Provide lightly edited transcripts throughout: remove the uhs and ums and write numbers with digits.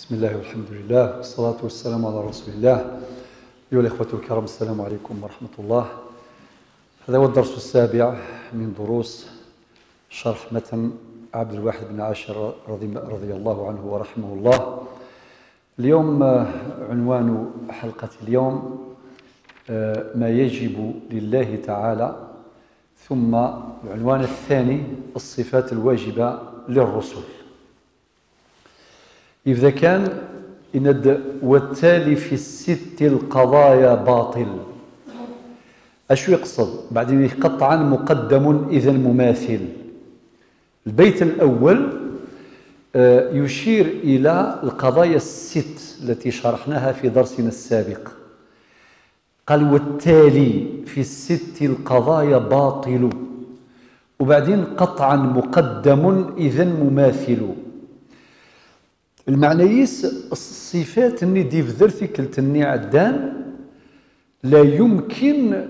بسم الله والحمد لله والصلاة والسلام على رسول الله. أيها الإخوة الكرام، السلام عليكم ورحمة الله. هذا هو الدرس السابع من دروس شرح متن عبد الواحد بن عاشر رضي الله عنه ورحمه الله. اليوم عنوان حلقة اليوم ما يجب لله تعالى، ثم العنوان الثاني الصفات الواجبة للرسل. إذا كان إند والتالي في الست القضايا باطل، أشو يقصد؟ بعدين قطعا مقدم إذا مماثل. البيت الأول يشير إلى القضايا الست التي شرحناها في درسنا السابق. قال والتالي في الست القضايا باطل، وبعدين قطعا مقدم إذا مماثل. المعنى يس الصفات اللي دي في ذرتي كلتني عدان لا يمكن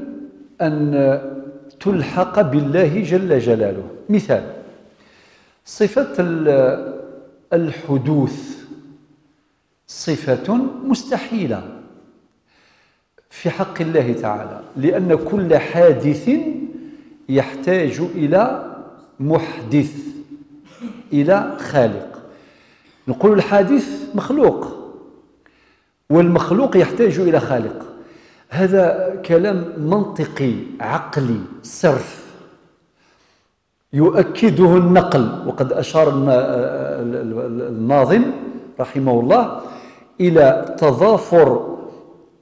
أن تلحق بالله جل جلاله. مثال صفة الحدوث صفة مستحيلة في حق الله تعالى، لأن كل حادث يحتاج إلى محدث، إلى خالق. نقول الحادث مخلوق والمخلوق يحتاج إلى خالق. هذا كلام منطقي عقلي صرف يؤكده النقل، وقد أشار الناظم رحمه الله إلى تضافر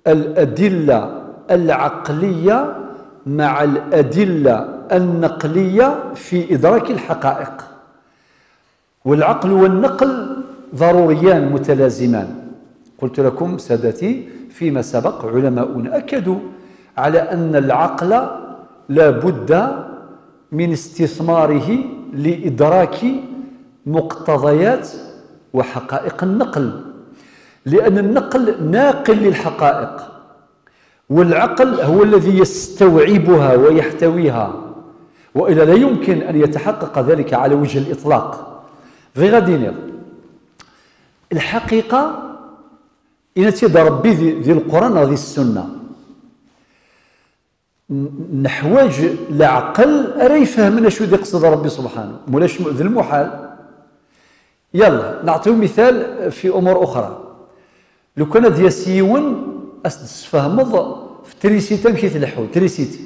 الأدلة العقلية مع الأدلة النقلية في إدراك الحقائق، والعقل والنقل ضروريان متلازمان. قلت لكم سادتي فيما سبق علماؤنا أكدوا على أن العقل لا بد من استثماره لإدراك مقتضيات وحقائق النقل، لأن النقل ناقل للحقائق والعقل هو الذي يستوعبها ويحتويها، وإلا لا يمكن أن يتحقق ذلك على وجه الإطلاق. في غادينير الحقيقة إن تيد ربي ذي القرآن ذي السنة نحواج العقل راه يفهمنا شو يقصد ربي سبحانه، مولاش ذي المحال. يلا نعطيو مثال في أمور أخرى. لو كان ديال سيون أستفهمض في تريسيتي مشي تلحو تريسيتي،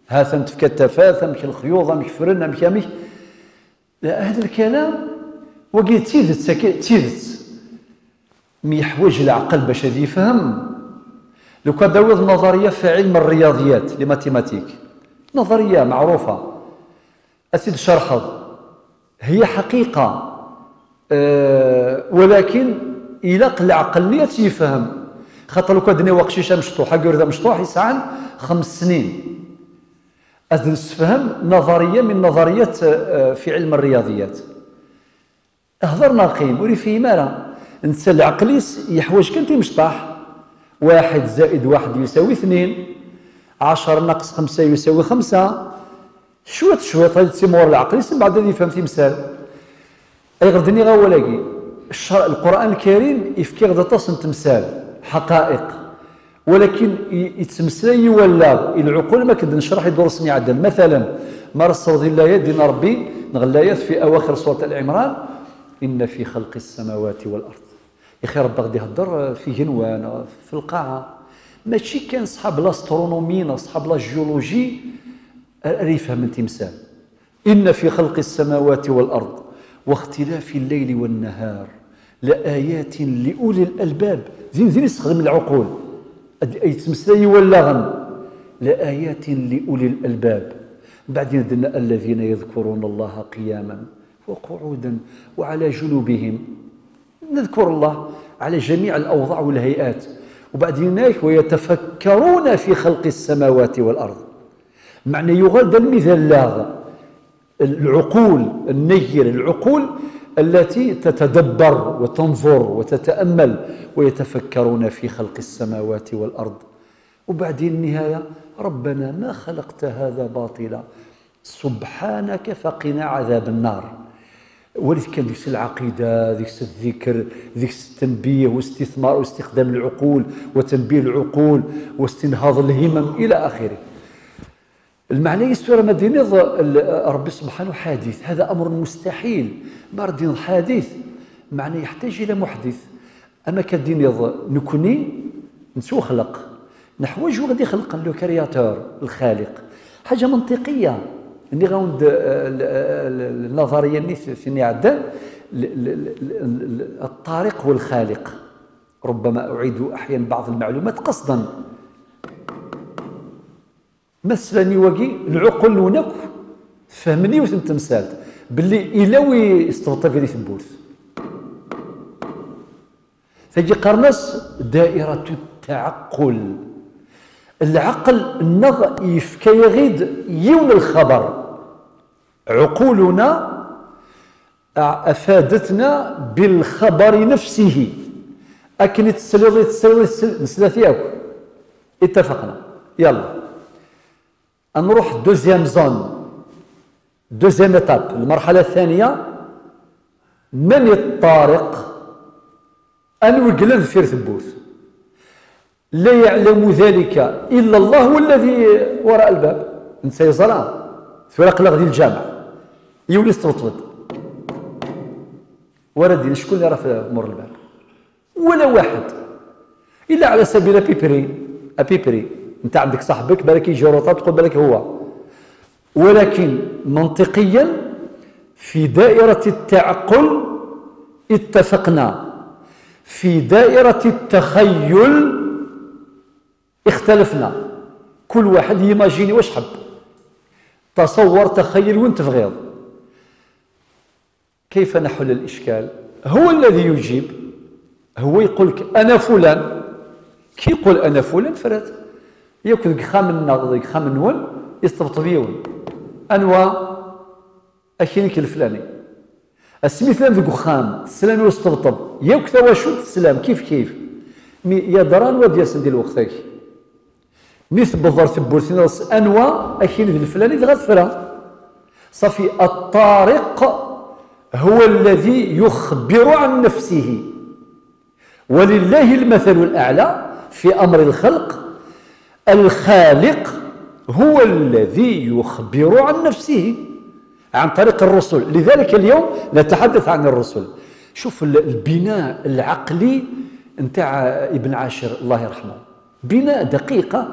ها ثم التفاث مشي الخيوط مشي فرن مشي مشي، هذا الكلام وقيت تيدت تيدت مي يحوج العقل باش هذا يفهم. لو كان داوز نظرية في علم الرياضيات les mathématiques، نظرية معروفة اسيد شرحض، هي حقيقة ولكن الى العقل يفهم. خاطر لو كان دنيا وقشيشه مشطوحه قرده مشطوح يسعى 5 سنين نفهم نظرية من نظريات في علم الرياضيات. هضرنا القيم وري فيه مالا انت العقليس يحوج كنت مشطاح، 1 زائد 1 يساوي 2، 10 ناقص 5 يساوي 5. شوية شوية غادي تسمور العقليس من بعد يفهم تمثال. اي غدني غا ولاكي القرآن الكريم يفكي غدا تصن تمثال حقائق، ولكن يتمثل ولا العقول ما كنت نشرح يدور سمي عدل. مثلا ما رصد الله دين ربي نغلايات في اواخر سورة العمران، إن في خلق السماوات والأرض. يا أخي ربي غادي يهضر في جنوان في القاعة، ماشي كان صحاب l'astronomie صحاب la géologie يفهم التمثال. إن في خلق السماوات والأرض واختلاف الليل والنهار لآيات لأولي الألباب. زين زين يستخدم العقول أي تمثال ولا غن، لآيات لأولي الألباب. بعدين درنا الذين يذكرون الله قياما وقعودا وعلى جنوبهم، نذكر الله على جميع الأوضاع والهيئات. وبعدين ويتفكرون في خلق السماوات والأرض. معنى يغال المثال لاغ العقول النير، العقول التي تتدبر وتنظر وتتأمل، ويتفكرون في خلق السماوات والأرض. وبعدين النهاية ربنا ما خلقت هذا باطلا سبحانك فقنا عذاب النار. ولكن كان ديك العقيدة، ديك الذكر، ديك التنبيه واستثمار واستخدام العقول وتنبيه العقول واستنهاض الهمم الى اخره. المعنى يستوى مدينة ربي سبحانه حادث، هذا امر مستحيل. ما ردين حادث معنى يحتاج الى محدث. اما كدين نكوني نسو خلق نحوج وغادي يخلق le créateur الخالق، حاجة منطقية. اللي غاوند النظرية اللي في عدان الطارق هو الخالق. ربما اعيد احيانا بعض المعلومات قصدا. مثلا يواقي العقل هناك فهمني وتمثالت باللي الا وي استبطى في ثبورت تجي قرنس دائرة التعقل. العقل النغ يفكى يغيد يون الخبر. عقولنا افادتنا بالخبر نفسه. اكن تسلي تسلي نسلات اتفقنا. يلا نروح deuxième zone، deuxième étape، المرحلة الثانية. من الطارق؟ أن في ثبوت لا يعلم ذلك إلا الله هو الذي وراء الباب. انت يزرع ثورة قلق ديال الجامع يولي استطرد وردي شكون اللي راه في مور الباب؟ ولا واحد، إلا على سبيل à peu près à peu près. انت عندك صاحبك بالك يجي روطا تقول بالك هو، ولكن منطقيا في دائرة التعقل اتفقنا، في دائرة التخيل اختلفنا. كل واحد يماجيني واش حب، تصور تخيل وانت في غيظ. كيف نحل الإشكال؟ هو الذي يجيب، هو يقول لك أنا فلان. كي يقول أنا فلان فرات ياك ذيك خام النغ ذيك خام النون يستبط بيون أنوا أكينك الفلاني السمي فلان ذيك خام السلام يستبطب ياك ثواشو السلام كيف كيف مي يا دران وديا سندي الوقت مي تبذر تبورتين أنوا أكين الفلاني غتفرا صافي. الطارق هو الذي يخبر عن نفسه، ولله المثل الأعلى في أمر الخلق. الخالق هو الذي يخبر عن نفسه عن طريق الرسل. لذلك اليوم نتحدث عن الرسل. شوف البناء العقلي نتاع ابن عاشر الله يرحمه، بناء دقيقة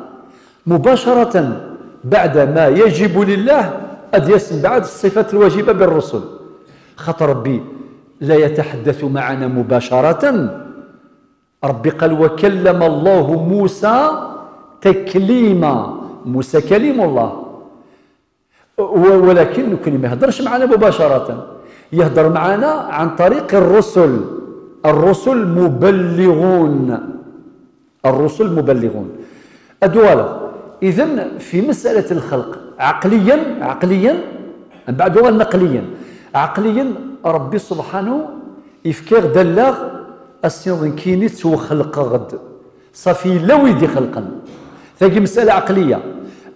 مباشرة بعد ما يجب لله أديس بعد الصفات الواجبة بالرسل. خاطر ربي لا يتحدث معنا مباشرة. ربي قال وكلم الله موسى تكليما، موسى كليم الله، ولكن ما يهدرش معنا مباشرة، يهدر معنا عن طريق الرسل. الرسل مبلغون، الرسل مبلغون أدوالا. إذن في مسألة الخلق عقليا، عقليا من بعد نقليا، عقليا ربي سبحانه يفكر دلاغ السيض كينيت وخلق غد صافي لو يدي خلقا. ثاني مسألة عقلية،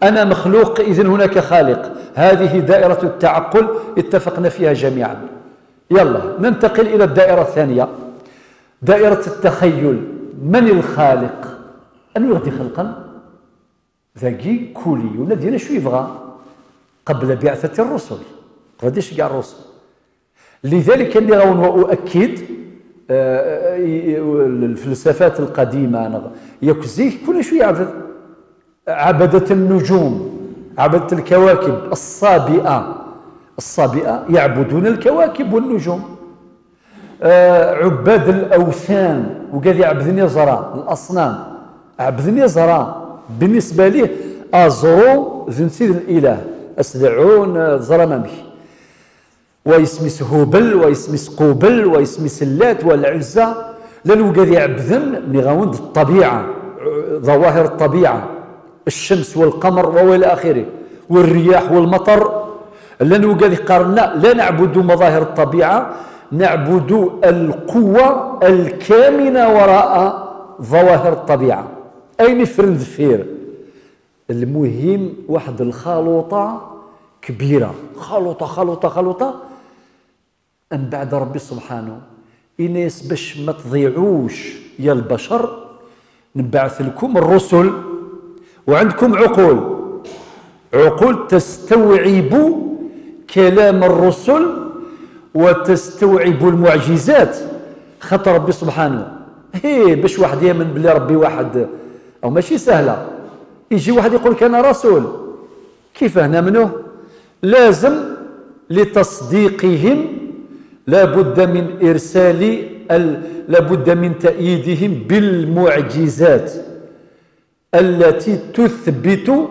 أنا مخلوق إذن هناك خالق. هذه دائرة التعقل اتفقنا فيها جميعا. يلا ننتقل إلى الدائرة الثانية، دائرة التخيل. من الخالق؟ أنو يغدي خلقا؟ ذاكي كولي ولا دينا شو يبغى قبل بعثة الرسل، غاديش كاع الرسل. لذلك اللي غاون وأؤكد الفلسفات القديمة ياك كل شوية عبد عبدة النجوم، عبدة الكواكب، الصابئة، الصابئة يعبدون الكواكب والنجوم. عباد الأوثان وقال يعبدني زرا الأصنام، عبدني زرا بالنسبة ليه أزرو ذنسيد الإله أسدعون زرا مامي ويسمس هوبل ويسمس قوبل ويسمس اللات والعزى. لأنه قال يعبدن نغاوند الطبيعة، ظواهر الطبيعة، الشمس والقمر وإلى آخره، والرياح والمطر. لأنه قال قارنا لا نعبد مظاهر الطبيعة، نعبد القوة الكامنة وراء ظواهر الطبيعة. أين فرن ذفير؟ المهم واحد الخلوطة كبيرة، خلوطة خلوطة خلوطة. أم بعد ربي سبحانه إناس باش ما تضيعوش يا البشر نبعث لكم الرسل، وعندكم عقول، عقول تستوعب كلام الرسل وتستوعب المعجزات. خاطر ربي سبحانه هي باش واحد يامن بلي ربي واحد او ماشي سهلة، يجي واحد يقول لك انا رسول، كيفاه نامنوه؟ لازم لتصديقهم لابد من ارسال، لابد من تأييدهم بالمعجزات التي تثبت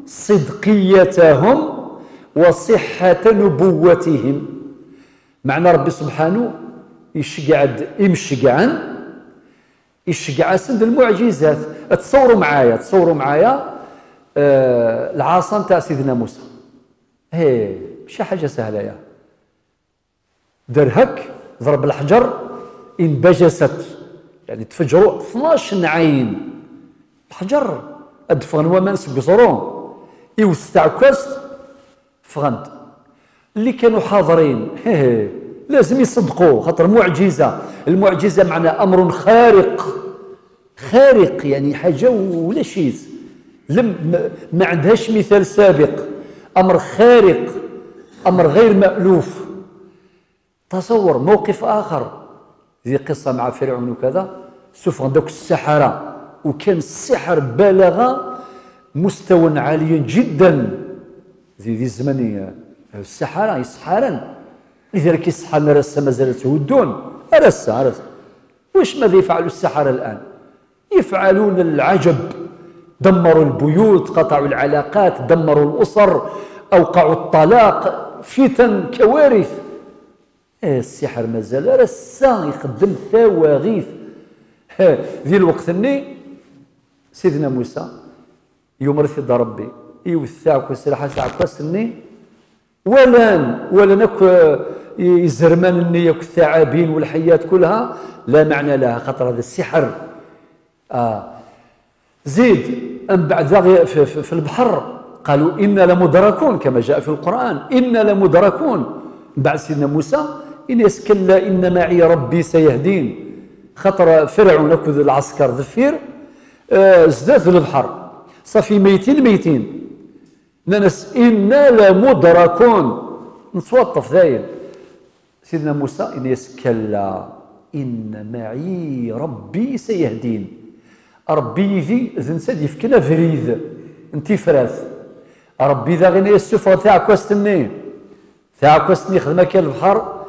صدقيتهم وصحة نبوتهم. معنى ربي سبحانه يشقعد يمشقعا يشقع سند المعجزات. تصوروا معايا، تصوروا معايا العصا نتاع سيدنا موسى، هي ماشي حاجة سهلة يا دار هك ضرب الحجر انبجست، يعني تفجروا 12 عين الحجر ادفغن وما نسقصرون يوسع كاس فغند. اللي كانوا حاضرين لازم يصدقوا خاطر معجزه. المعجزة معناها امر خارق، خارق يعني حاجة ولا شيء لم ما عندهاش مثال سابق، امر خارق، امر غير مألوف. تصور موقف اخر ذي قصة مع فرعون وكذا، سوف دوك السحرة، وكان السحر بلغ مستوى عالي جدا ذي الزمن. السحرة يسحرن، لذلك يسحرن رسا مازال تهدون رسا رسا. واش ماذا يفعل السحرة الآن؟ يفعلون العجب، دمروا البيوت، قطعوا العلاقات، دمروا الأسر، أوقعوا الطلاق، فتن، كوارث. السحر مازال رسا يخدم ثواغيث. ذي الوقت الني سيدنا موسى يمرث ربي يوثعك وسلاح ساعك ولان ولانك يزرمان النية الثعابين والحيات كلها لا معنى لها خاطر هذا السحر. زيد أم بعد في البحر قالوا إنا لمدركون كما جاء في القرآن، إنا لمدركون. بعد سيدنا موسى إن كلا إن معي ربي سيهدين، خاطر فرعون أكد العسكر ذفير ازداد في البحر صافي ميتين ميتين. ننس إنا لمدركون نتوطف ذايل. سيدنا موسى إن يسكلا إن معي ربي سيهدين، ربي ذي ذنساد يفكنا فريد انتي فراث، ربي ذا غني السفر تاع كوستني تاع كوستني خدمة كان البحر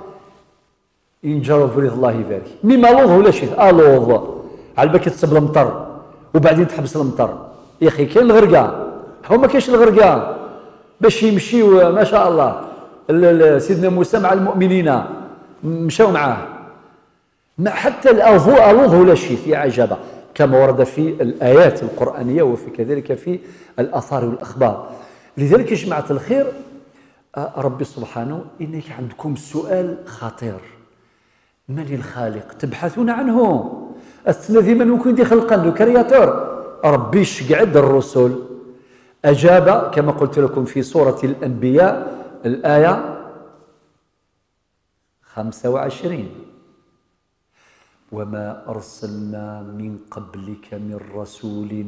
ينجروا فريد الله يبارك. مي ما لوض ولا شي الوض على بالك تصب المطر وبعدين تحبس المطر يا اخي. كاين الغرقه، هو ما كاينش الغرقه باش يمشيو ما شاء الله. سيدنا موسى مع المؤمنين مشاو معاه، ما حتى الوض ولا شيء في عجبه كما ورد في الايات القرانية وفي كذلك في الاثار والاخبار. لذلك يا جماعة الخير ربي سبحانه انك عندكم سؤال خطير، من الخالق تبحثون عنه؟ الذي من ممكن يخلق le créateur. ربي شقعد الرسل أجاب كما قلت لكم في سورة الأنبياء الآية 25: وما أرسلنا من قبلك من رسول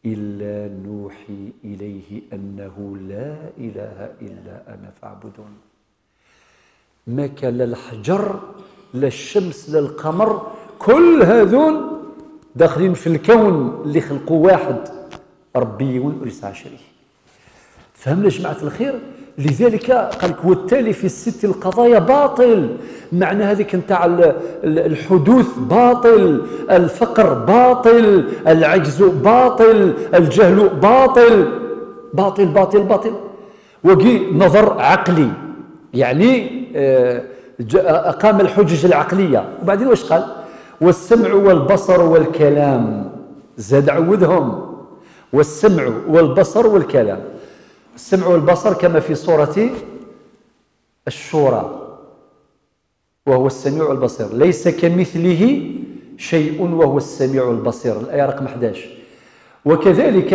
إلا نوحي إليه أنه لا إله إلا أنا فاعبدون. ما كان لا الحجر لا الشمس لا القمر، كل هذون داخلين في الكون اللي خلقوا واحد ربي وليس شريك. فهمنا جماعة الخير؟ لذلك قال لك والتالي في الست القضايا باطل. معنى هذيك نتاع الحدوث باطل، الفقر باطل، العجز باطل، الجهل باطل، باطل باطل باطل. وقي نظر عقلي، يعني أقام الحجج العقلية. وبعدين واش قال؟ والسمع والبصر والكلام، زاد عودهم. والسمع والبصر والكلام، السمع والبصر كما في سورة الشورى، وهو السميع البصير ليس كمثله شيء وهو السميع البصير، الآية رقم 11. وكذلك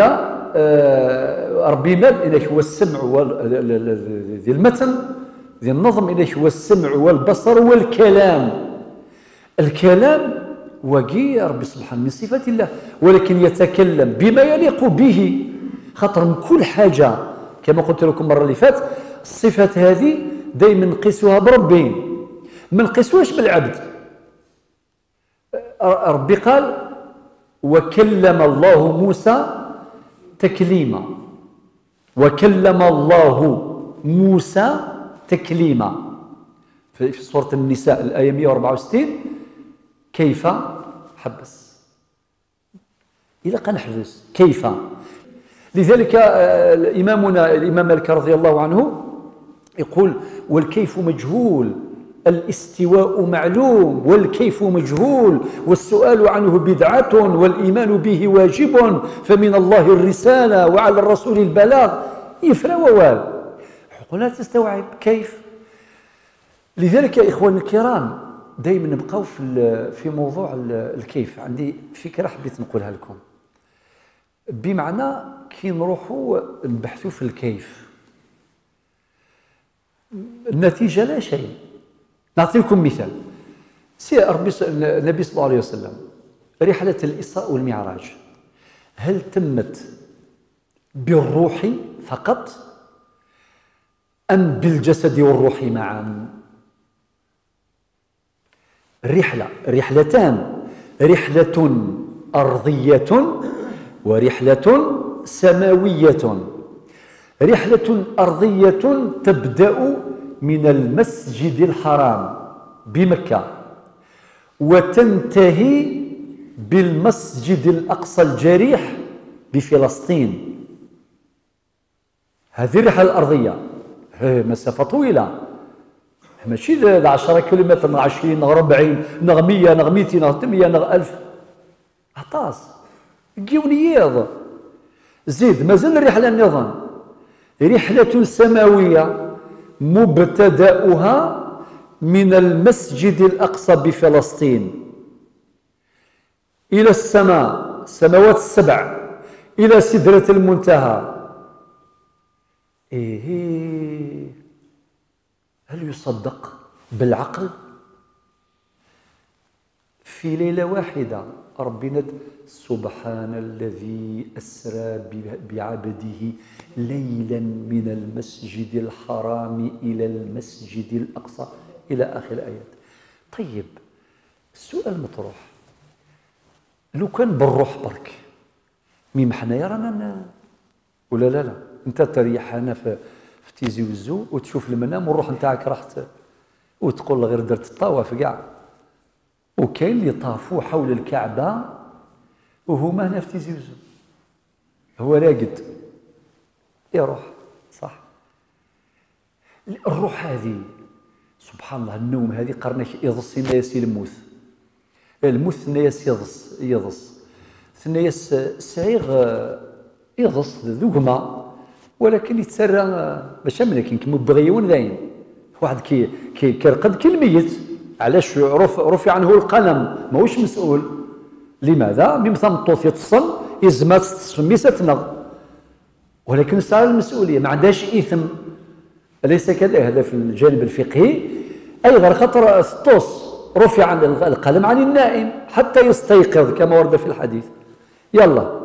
ربي ماد إنك هو السمع ذي المتن ذي النظم إليه والسمع والبصر والكلام. الكلام وقي ربي سبحانه من صفات الله، ولكن يتكلم بما يليق به، خاطر من كل حاجة كما قلت لكم المرة اللي فات الصفات هذه دائما نقيسوها بربي، ما نقيسوهاش بالعبد. ربي قال وكلم الله موسى تكليما، وكلم الله موسى تكليما في سورة النساء الآية 164. كيف حبس؟ إلى قال حبس كيف؟ لذلك إمامنا الإمام مالك رضي الله عنه يقول والكيف مجهول، الاستواء معلوم والكيف مجهول، والسؤال عنه بدعة والإيمان به واجب، فمن الله الرسالة وعلى الرسول البلاغ. يفرا ووال لا تستوعب كيف. لذلك يا إخواني الكرام دائما نبقاو في موضوع الكيف. عندي فكرة حبيت نقولها لكم، بمعنى كي نروحوا نبحثوا في الكيف النتيجة لا شيء. نعطيكم مثال، ربي النبي صلى الله عليه وسلم رحلة الإسراء والمعراج هل تمت بالروح فقط أم بالجسد والروح معا؟ رحلة، رحلتان، رحلة أرضية ورحلة سماوية. رحلة أرضية تبدأ من المسجد الحرام بمكة وتنتهي بالمسجد الأقصى الجريح بفلسطين. هذه الرحلة الأرضية مسافة طويلة، ماشي 10 كيلومتر، 20، 40، 100، 200، 300، 1000، عطاس كيونييض. زيد مازال الرحلة النظام، رحلة سماوية مبتدأها من المسجد الأقصى بفلسطين إلى السماء، السماوات السبع، إلى سدرة المنتهى. إيه، هل يصدق بالعقل؟ في ليلة واحدة ربنا سبحان الذي أسرى بعبده ليلا من المسجد الحرام إلى المسجد الأقصى إلى آخر الآيات. طيب السؤال مطروح، لو كان بالروح برك ميم حنايا رانا ولا لا؟ لا انت تريح هنا في تيزي وزو وتشوف المنام والروح نتاعك راحت وتقول غير درت الطواف كاع. وكاين اللي طافوا حول الكعبة وهما هنا في تيزي وزو، هو راقد يروح. صح، الروح هذه سبحان الله، النوم هذه قرنك يضص ياس الموت، الموت ياس يضص يضص ياس سعيغ يضص ذوكما، ولكن يتسرى باش ملك كيما بغيون ذاين واحد كي كيرقد كي الميت. علاش رفع عنه القلم؟ ماهوش مسؤول. لماذا؟ ميم ثمطوط يتصل يزما تصفمي تنغ، ولكن صار المسؤولية ما عندهاش اثم، اليس كذلك؟ هذا في الجانب الفقهي. ايضا خطر الطوس رفع عن القلم عن النائم حتى يستيقظ كما ورد في الحديث. يلا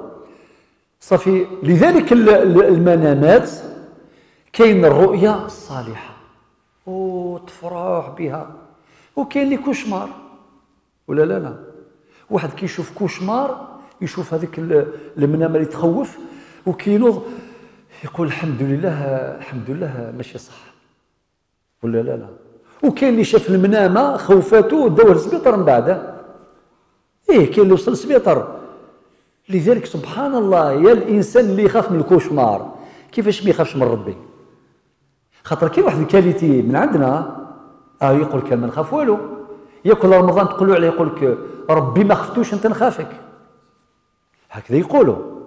صافي. لذلك المنامات كاين الرؤيا الصالحة وتفرح بها، وكاين les cauchemars ولا لا؟ لا، واحد كيشوف cauchemar يشوف هذيك المنامة اللي تخوف وكينوض يقول الحمد لله الحمد لله ماشي صح ولا لا؟ لا. وكاين اللي شاف المنامة خوفاته وداوه للسبيطار من بعد. ايه كاين اللي وصل للسبيطار. لذلك سبحان الله، يا الانسان اللي يخاف من ال cauchemar كيفاش ما يخافش من ربي؟ خاطر كاين واحد ال qualité من عندنا يقول لك ما نخاف والو، ياكل رمضان تقول له عليه يقول لك ربي ما خفتوش انت نخافك، هكذا يقولوا.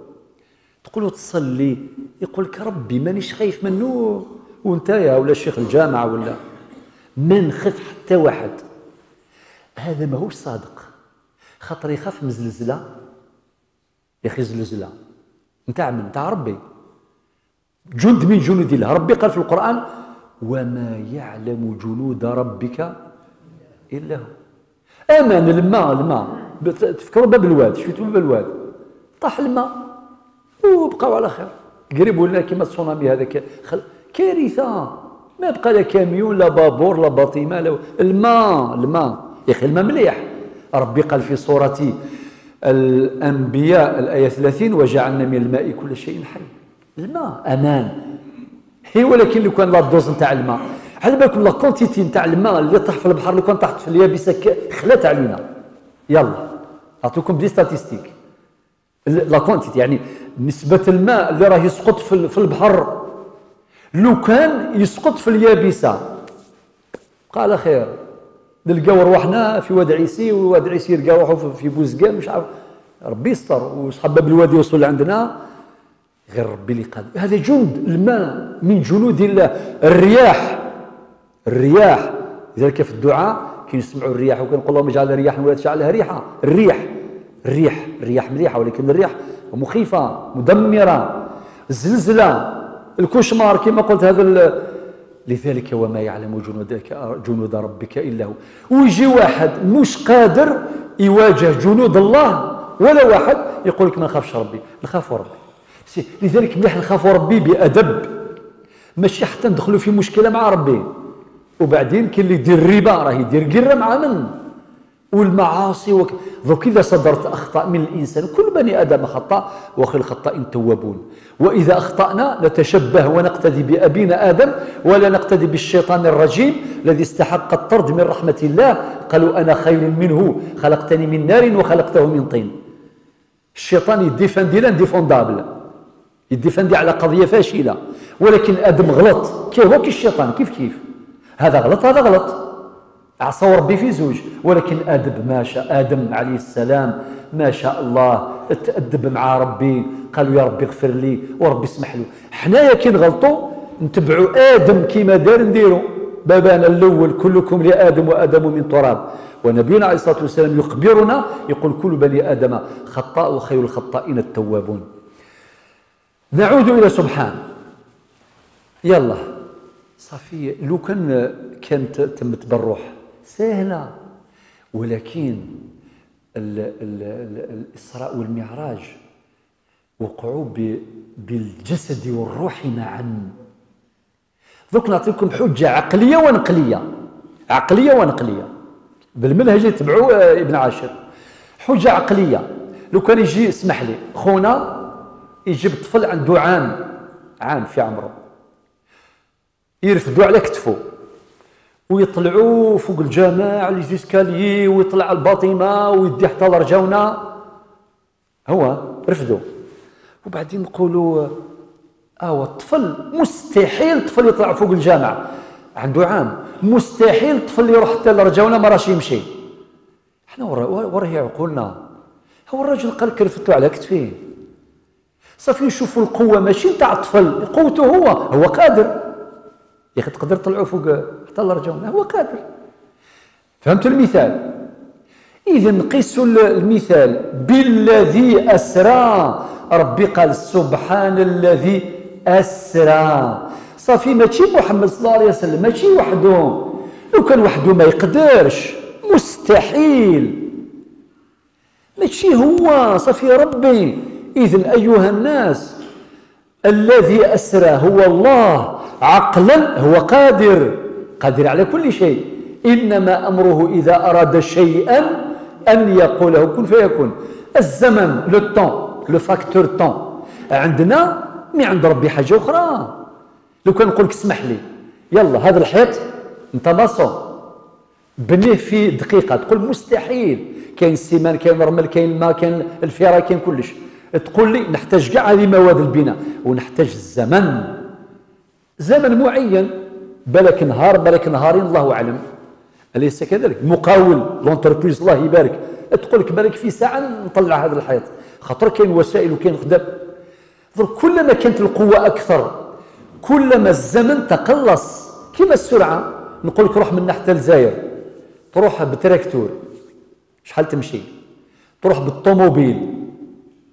تقولوا تصلي يقول لك ربي مانيش خايف منه وانت يا ولا شيخ الجامعة ولا ما نخاف حتى واحد. هذا ماهوش صادق، خاطر يخاف من زلزلة. يا اخي زلزلة نتاع من؟ نتاع ربي، جند من جنود الله. ربي قال في القران وما يعلم جنود ربك الا هو. امان الماء، الماء تفكروا باب الواد، شفتوا باب الواد طاح الماء وبقاو على خير، قريب ولا كيما التسونامي هذاك، كارثة، ما بقى لا كاميون لا بابور لا باطمه لا الماء. الماء يا اخي الماء مليح. ربي قال في سورة الانبياء الايه 30 وجعلنا من الماء كل شيء حي. الماء امان هي، ولكن لو كان la dose نتاع الماء، على بالكم la quantité نتاع الماء اللي طاح في البحر لو كان طاحت في اليابسة خلات علينا. يلا اعطيكم des statistiques، la quantité يعني نسبه الماء اللي راه يسقط في البحر لو كان يسقط في اليابسة بقى على خير. نلقاو رواحنا في واد عيسي، وواد عيسي يلقاو روحو في بوزقان، مش عارف، ربي يستر، وصحاب باب الوادي يوصلوا لعندنا، غير ربي اللي قادر. هذا جند الماء من جنود الله. الرياح، الرياح، لذلك في الدعاء كي نسمعوا الرياح وكنقول اللهم اجعل رياحا ولا تجعلها ريحه. الريح، الريح، الرياح مليحة، ولكن الريح مخيفة مدمرة. الزلزلة، الكوشمار كما قلت هذا. لذلك وما يعلم جنود ربك الا هو. ويجي واحد مش قادر يواجه جنود الله ولا واحد، يقول لك ما نخافش ربي. نخافوا ربي. لذلك مليح نخافوا ربي بأدب، ماشي حتى ندخلوا في مشكلة مع ربي. وبعدين كاين اللي يدير الربا راه يدير قرة مع من؟ والمعاصي دوك اذا صدرت اخطاء من الانسان، كل بني ادم خطاء وخير الخطائين توابون. واذا اخطانا نتشبه ونقتدي بابينا ادم ولا نقتدي بالشيطان الرجيم الذي استحق الطرد من رحمه الله. قالوا انا خير منه، خلقتني من نار وخلقته من طين. الشيطان يديفندي l'indéfendable، يديفندي على قضية فاشلة، ولكن ادم غلط كي هو كي الشيطان، كيف كيف، هذا غلط هذا غلط، عصوا ربي في زوج. ولكن ادم ما شاء، ادم عليه السلام ما شاء الله تأدب مع ربي، قالوا يا ربي اغفر لي وربي اسمح له. حنايا كي نغلطوا نتبعوا ادم كيما دار نديروا بابانا الاول، كلكم لادم وادم من تراب. ونبينا عليه الصلاة والسلام يخبرنا يقول كل بني ادم خطاء وخير الخطائين التوابون. نعود الى سبحان. يلا صافي، لو كان كانت تمت بالروح سهلة، ولكن الاسراء والمعراج وقعوا بالجسد والروح معا. دوك نعطيكم حجه عقلية ونقليه، عقلية ونقليه بالمنهج اللي تبعوا ابن عاشر. حجه عقلية، لو كان يجي اسمح لي خونا يجيب طفل عنده عام في عمره، يرفدوا على كتفه ويطلعوا فوق الجامع les escaliers ويطلع الباطمه ويدي حتى لرجونا، هو رفدوا. وبعدين نقولوا هو الطفل مستحيل الطفل يطلع فوق الجامع عنده عام، مستحيل الطفل يروح حتى لرجونا ما راش يمشي. حنا وراه عقولنا، هو الراجل قال لك رفدتو على كتفيه. صافي نشوفوا القوة ماشي نتاع الطفل، قوته هو، هو قادر يا اخي، تقدر تطلعوا فوق حتى لرجونا، هو قادر. فهمتوا المثال؟ اذا نقيسوا المثال بالذي اسرى. ربي قال سبحان الذي اسرى. صافي ماشي محمد صلى الله عليه وسلم ماشي وحده، لو كان وحده ما يقدرش، مستحيل، ماشي هو، صافي ربي. اذا ايها الناس الذي اسرى هو الله، عقلا هو قادر، قادر على كل شيء، إنما أمره إذا أراد شيئا أن يقوله كن فيكون. الزمن le temps، le facteur temps عندنا، mais عند ربي حاجة أخرى. لو كان نقول لك اسمح لي يلا هذا الحيط أنت maçon بنيه في دقيقة، تقول مستحيل، كاين ال ciment كاين الرمل كاين الماء كاين الفيرا كاين كلش، تقول لي نحتاج كاع هذه مواد البناء ونحتاج الزمن، زمن معين، بالك نهار بالك نهارين الله اعلم، اليس كذلك؟ مقاول l'entreprise الله يبارك تقول لك بالك في ساعة نطلع هذا الحيط، خاطر كاين وسائل وكاين خدام. درك كلما كانت القوة اكثر كلما الزمن تقلص. كيما السرعة، نقول لك روح من حتى للجزائر، تروح بتراكتور شحال تمشي، تروح بالطوموبيل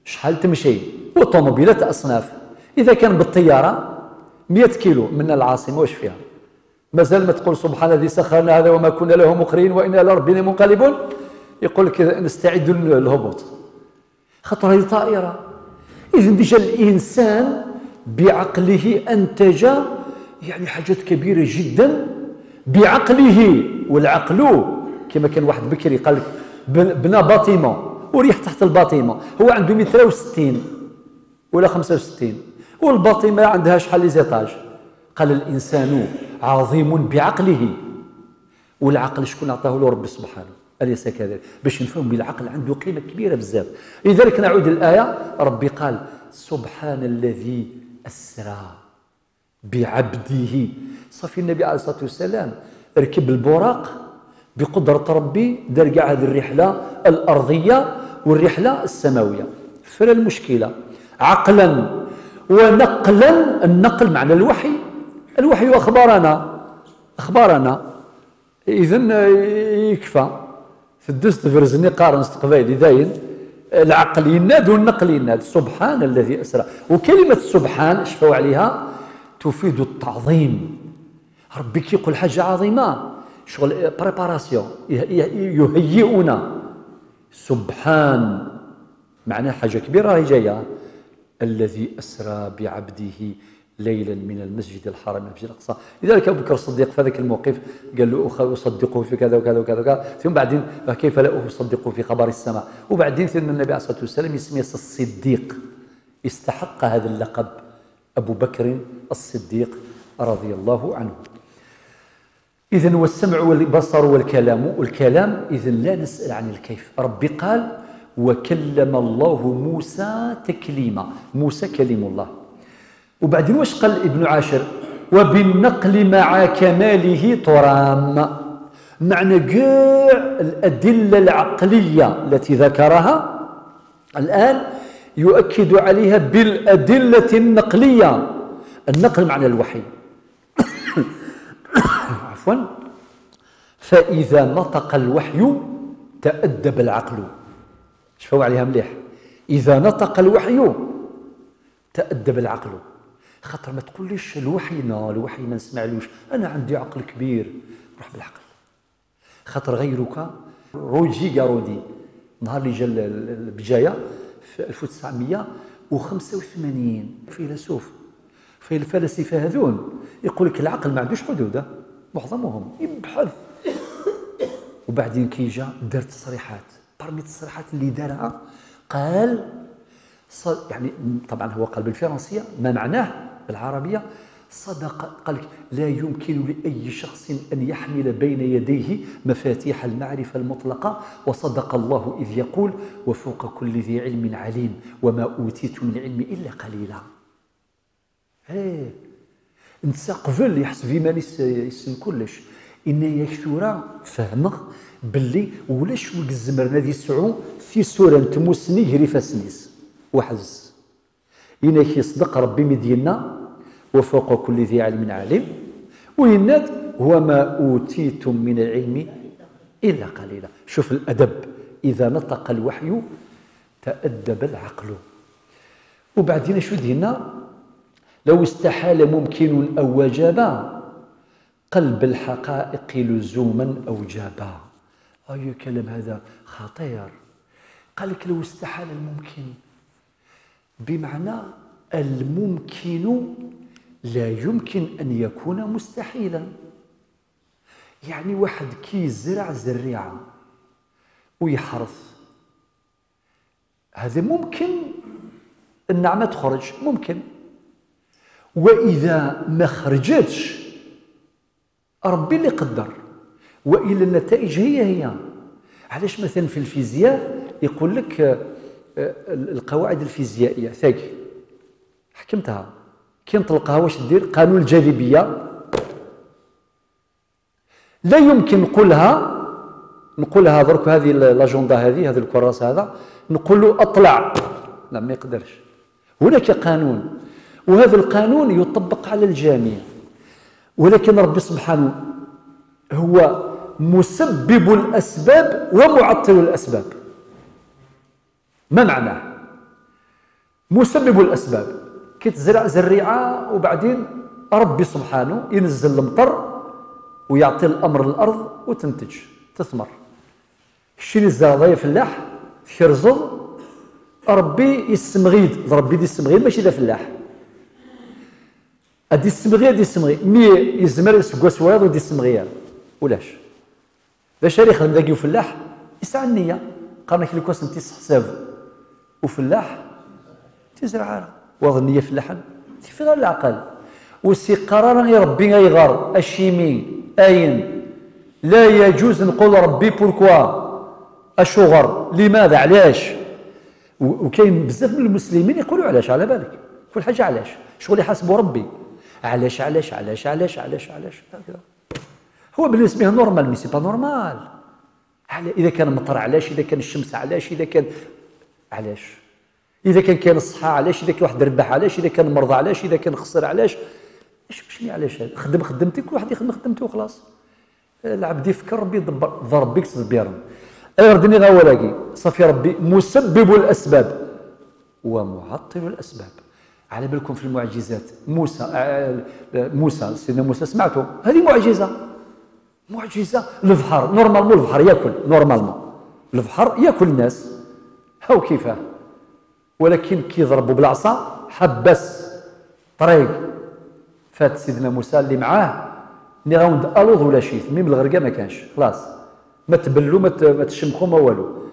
شحال تمشي، والطوموبيلات اصناف. اذا كان بالطيارة 100 كيلو من العاصمة واش فيها؟ مازال ما تقول سبحان الذي سخرنا هذا وما كنا له مقرين وإنا لربنا منقلبون، يقول لك نستعد للهبوط، خاطر هذه طائرة. إذن déjà الإنسان بعقله أنتج يعني حاجات كبيرة جدا بعقله. والعقل كما كان واحد بكري قال لك بنى bâtiment وريح تحت ال bâtiment، هو عنده 160 متر ولا 65 وال bâtiment عندها شحال les étages. قال الإنسان عظيم بعقله، والعقل شكون عطاه له؟ ربي سبحانه، أليس كذلك؟ باش نفهم بالعقل عنده قيمة كبيرة بزاف. لذلك نعود الآية، ربي قال سبحان الذي أسرى بعبده. صافي النبي عليه الصلاة والسلام ركب البراق بقدرة ربي، دار كاع هذه الرحلة الأرضية والرحلة السماوية. فلا المشكلة عقلا ونقلا، النقل معنى الوحي، الوحي أخبارنا، أخبارنا. إذن يكفى تدوز تفرزني قارن قبايلي داين، العقل يناد والنقل يناد. سبحان الذي أسرى. وكلمة سبحان شفوا عليها تفيد التعظيم. ربي كيقول حاجة عظيمة، شغل préparation، يهيئنا. سبحان معناه حاجة كبيرة راهي جاية. الذي أسرى بعبده ليلا من المسجد الحرام إلى المسجد الأقصى. لذلك أبو بكر الصديق في ذاك الموقف قال له أصدقه في كذا وكذا وكذا وكذا، ثم بعدين كيف لا أصدقه في خبر السماء. وبعدين ثم النبي عليه الصلاة والسلام يسميه الصديق، استحق هذا اللقب أبو بكر الصديق رضي الله عنه. إذن والسمع والبصر والكلام، والكلام إذن لا نسأل عن الكيف. ربي قال وكلم الله موسى تكليما، موسى كلم الله. وبعدين واش قال ابن عاشر؟ وبالنقل مع كماله ترام. معنى كاع الأدلة العقلية التي ذكرها الآن يؤكد عليها بالأدلة النقلية. النقل معنى الوحي. عفوا. فإذا نطق الوحي تأدب العقل. شفوا عليها مليح. إذا نطق الوحي تأدب العقل. خاطر ما تقوليش الوحي نا الوحي ما نسمعلوش، أنا عندي عقل كبير. روح بالعقل، خاطر غيرك. روجي غارودي نهار اللي جا البجاية في 1985، فيلسوف في الفلاسفة هذون يقول لك العقل ما عندوش حدود، معظمهم يبحث. وبعدين كي جا دار تصريحات، parmi التصريحات اللي دارها قال يعني طبعا هو قال بالفرنسيه، ما معناه بالعربية صدق، قال لك لا يمكن لاي شخص ان يحمل بين يديه مفاتيح المعرفة المطلقة، وصدق الله اذ يقول وفوق كل ذي علم عليم وما اوتيت من العلم الا قليلا. ايه انت قبل يحسب في ماني يسن كلش، ان يكثر فهمه باللي ولاش وك الزمر نادي سعو في سورة تموسني هري فاسنيس وحز. إنك يصدق ربي مدينا وفوق كل ذي علم عليم، ويناد هو ما أوتيتم من العلم إلا قليلا. شوف الأدب، إذا نطق الوحي تأدب العقل. وبعدين شو دينا؟ لو استحال ممكن أو وجب قلب الحقائق لزوما أو جابا. أي كلام هذا خطير. قال لك لو استحال الممكن، بمعنى الممكن لا يمكن أن يكون مستحيلا. يعني واحد كي يزرع زريعة ويحرث، هذا ممكن النعمة تخرج، ممكن. وإذا ما خرجتش ربي اللي قدر، وإلا النتائج هي هي. علاش مثلا في الفيزياء يقول لك القواعد الفيزيائية ثاقي حكمتها، كي نطلقها واش دير؟ قانون الجاذبية لا يمكن نقولها، نقولها درك هذه l'agenda هذه، هذا الكراس هذا، نقول له اطلع، لا ما يقدرش. هناك قانون، وهذا القانون يطبق على الجميع، ولكن ربي سبحانه هو مسبب الأسباب ومعطل الأسباب. ما معناه مسبب الأسباب؟ كي تزرع زريعة وبعدين ربي سبحانه ينزل المطر ويعطي الامر للارض وتنتج تثمر. الشيء اللي زرع يا فلاح تكرزض ربي يسمغيد، ربي دي السمغيد ماشي ذا فلاح. ادي السمغي ادي السمغي مي يزمر يسكوا سوايض ودي السمغيال ولاش؟ باش اللي يخدم ذاك فلاح يسعى النية، قال لك لو كان حساب وفلاح تزرع واض النية فلاحا في غير العقل وسي قرارا يا ربي غيغر الشيمي اين لا يجوز نقول ربي pourquoi اشغر لماذا علاش. وكاين بزاف من المسلمين يقولوا علاش، على بالك كل حاجة علاش، شغل يحاسبوا ربي علاش علاش علاش علاش علاش علاش. هو بالنسبة له normal mais c'est pas normal. اذا كان مطر علاش، اذا كان الشمس علاش، اذا كان علاش، اذا كان كاين الصحة علاش، اذا كان واحد ربح علاش، اذا كان مرضى علاش، اذا كان خسر علاش. شنو علاش؟ خدم خدمتك، كل واحد يخدم خدمته وخلاص. العبد يفكر ربي يدبر، ضرب بك تدبيرا. اردني غاولاكي صافي ربي مسبب الاسباب ومعطل الاسباب. على بالكم في المعجزات موسى سيدنا موسى سمعتوا هذه معجزه، معجزه البحر normalement البحر ياكل، normalement البحر ياكل الناس هاو كيفاه، ولكن كي ضربوا بالعصا حبس طريق. فات سيدنا موسى اللي معاه ني غاوند الوض ولا شي même الغرقه ما كانش خلاص، ما تبلوا ما تشمخوا ما والو.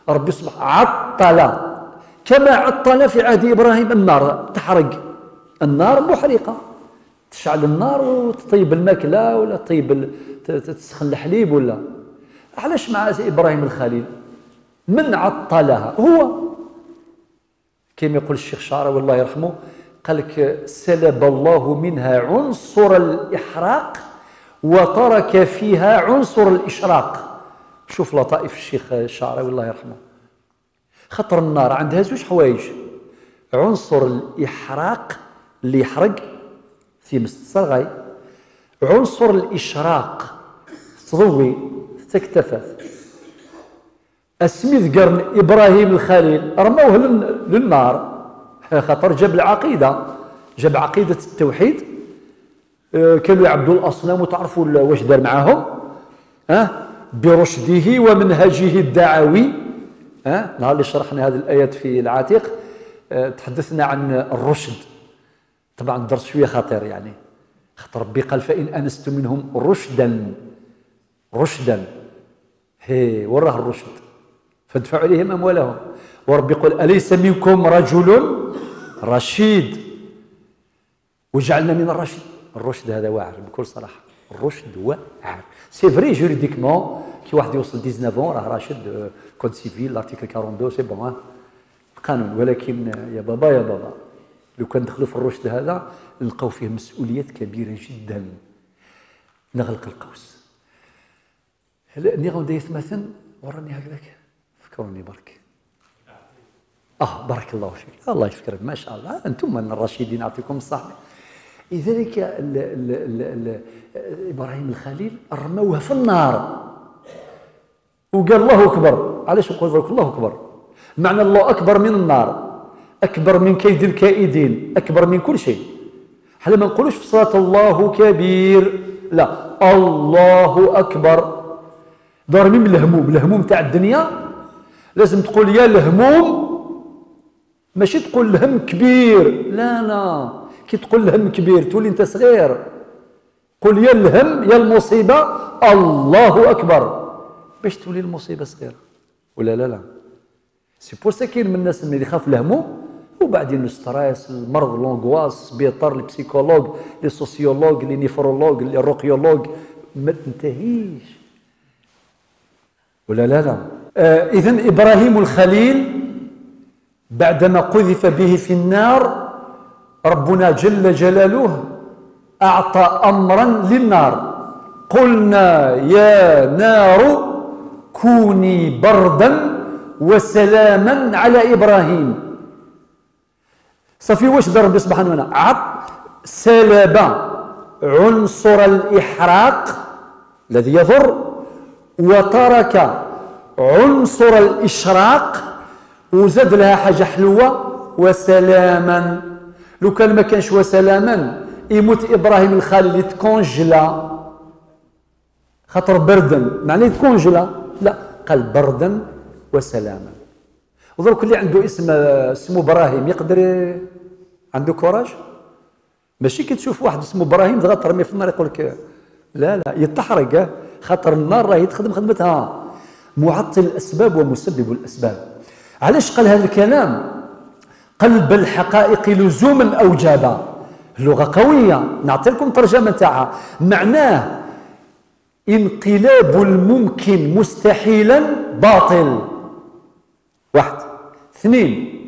ربي سبحانه عطل كما عطل في عهد ابراهيم النار تحرق، النار محرقة، تشعل النار وتطيب الماكلة ولا تطيب تسخن الحليب ولا. علاش مع ابراهيم الخليل من عطلها؟ هو كما يقول الشيخ شعراوي الله يرحمه، قال لك سلب الله منها عنصر الإحراق وترك فيها عنصر الإشراق. شوف لطائف الشيخ الشعراوي الله يرحمه. خطر النار عندها زوج حوايج، عنصر الإحراق اللي يحرق في مست الصرغاي، عنصر الإشراق تضوي تكتفت. اسمي قرن إبراهيم الخليل رموه للنار خاطر جاب العقيدة، جاب عقيدة التوحيد. كانوا يعبدوا الأصنام وتعرفوا واش دار معاهم، برشده ومنهجه الدعوي. نهار اللي شرحنا هذه الآيات في العتيق تحدثنا عن الرشد. طبعا الدرس شوية خطير يعني، خاطر ربي قال فإن أنستم منهم رشدا، رشدا هي وراه الرشد فادفعوا إليهم أموالهم. وربي يقول أليس منكم رجل رشيد وجعلنا من الرشد. الرشد هذا واعر بكل صراحة، الرشد واعر c'est vrai juridiquement كي واحد يوصل 19 راه راشد، code civil l'article 42 c'est bon القانون. ولكن يا بابا يا بابا لو كان دخلوا في الرشد هذا نلقاو فيه مسؤوليات كبيرة جدا. نغلق القوس. هلا ني غادي مثلا وراني هكذاك فكروني برك. بارك الله فيك، الله يفكرك ما شاء الله، انتم من الرشيدين يعطيكم الصحة. لذلك ابراهيم الخليل رموه في النار وقال الله اكبر. علاش نقول لك الله اكبر؟ معنى الله اكبر من النار، اكبر من كيد الكائدين، اكبر من كل شيء. حنا ما نقولوش في صلاة الله كبير، لا الله اكبر. دار من الهموم، الهموم تاع الدنيا لازم تقول يا الهموم، ماشي تقول الهم كبير، لا لا، كي تقول الهم كبير تولي انت صغير. قل يا الهم يا المصيبة الله اكبر باش تولي المصيبة صغيرة ولا لا لا. c'est pour ça كاين من الناس اللي يخاف الهموم وبعدين ال stress، المرض، l'angoisse، السبيطار، ال psychologue، les sociologues، les néphrologues، les رقيولوج، ما تنتهيش ولا لا لا. اذا ابراهيم الخليل بعدما قذف به في النار ربنا جل جلاله أعطى أمرا للنار، قلنا يا نار كوني بردا وسلاما على إبراهيم. صافي واش دار ربي سبحانه وتعالى؟ سلب عنصر الإحراق الذي يضر وترك عنصر الإشراق وزاد لها حاجة حلوة وسلاما. لو كان ما كانش وسلاما يموت إبراهيم الخليل يتكونجلا خاطر بردا معناه تكونجلا، لا، قال بردا وسلاما. ودرك اللي عنده اسم اسمه ابراهيم يقدر عنده courage؟ ماشي كي تشوف واحد اسمه ابراهيم تغطى ترمي في النار يقول لك لا لا، يتحرق، خاطر النار راهي تخدم خدمتها. معطل الاسباب ومسبب الاسباب. علاش قال هذا الكلام؟ قلب الحقائق لزوما اوجابا. اللغة قوية، نعطي لكم ترجمه تاعها. معناه انقلاب الممكن مستحيلا باطل. واحد. اثنين،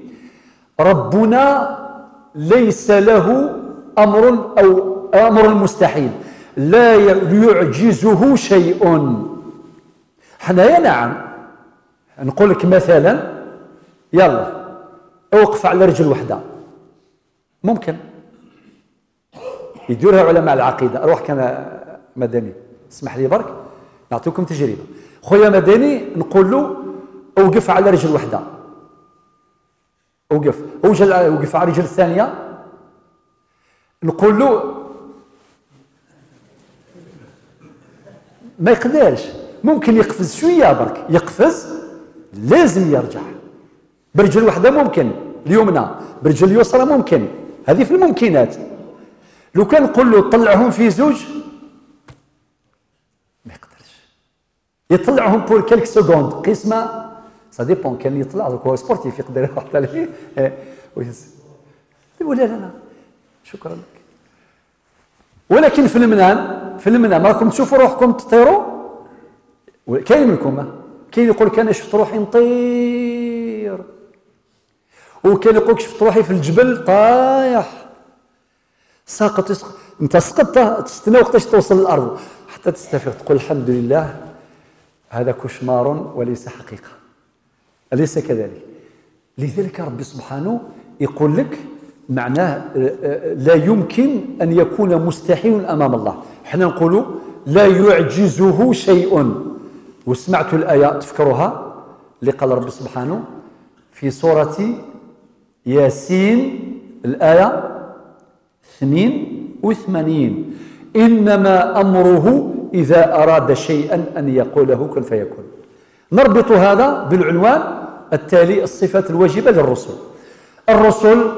ربنا ليس له امر او امر مستحيل، لا يعجزه شيء. حنايا نعم نقول لك مثلا يلا اوقف على رجل وحده، ممكن يديرها علماء العقيدة. اروح كان مدني، اسمح لي برك نعطيكم تجربه. خويا مدني نقول له اوقف على رجل وحده، اوقف، اوقف على رجل الثانية، نقول له ما يقدرش، ممكن يقفز شوية برك، يقفز لازم يرجع برجل وحده، ممكن اليمنى برجل اليسرى ممكن، هذه في الممكنات. لو كان نقول له طلعهم في زوج ما يقدرش يطلعهم pour quelques secondes، قسمه ça dépend، كان يطلع دوك هو sportif يقدر يروح حتى ليه ولا لا لا شكرا لك. ولكن في المنام، في المنام راكم تشوفوا روحكم تطيروا، كاين منكم كاين يقول لك انا شفت روحي نطير، وكاين يقول لك شفت روحي في الجبل طايح ساقط. انت سقطت تستنى وقتاش توصل للارض حتى تستفيق تقول الحمد لله هذا cauchemar وليس حقيقة، اليس كذلك؟ لذلك ربي سبحانه يقول لك معناه لا يمكن ان يكون مستحيل امام الله. حنا نقولوا لا يعجزه شيء. وسمعت الايه تفكروها اللي قال ربي سبحانه في سورة ياسين الايه 82: انما امره اذا اراد شيئا ان يقوله كن فيكون. نربط هذا بالعنوان التالي: الصفات الواجبة للرسل. الرسل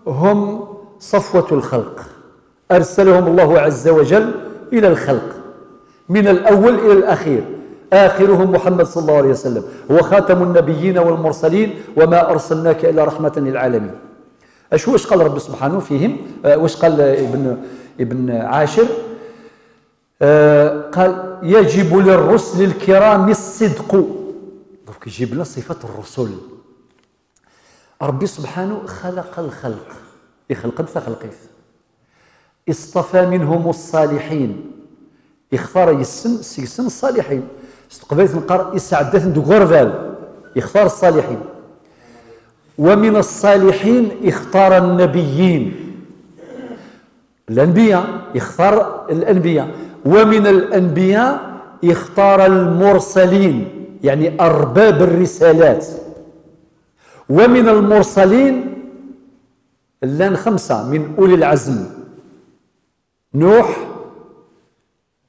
هم صفوه الخلق، ارسلهم الله عز وجل الى الخلق من الاول الى الاخير، اخرهم محمد صلى الله عليه وسلم، هو خاتم النبيين والمرسلين، وما ارسلناك الا رحمه للعالمين. اش واش قال رب سبحانه فيهم؟ واش قال ابن عاشر؟ قال يجب للرسل الكرام الصدق. درك يجيب لنا صفة الرسل. ربي سبحانه خلق الخلق، يخلق خلقيف، اصطفى منهم الصالحين، يختار يسن الصالحين. استقبلت نقر يسعدت ندو غرفال، يختار الصالحين. ومن الصالحين اختار النبيين، الأنبياء، يختار الأنبياء. ومن الأنبياء اختار المرسلين، يعني أرباب الرسالات. ومن المرسلين لان 5 من أولي العزم: نوح،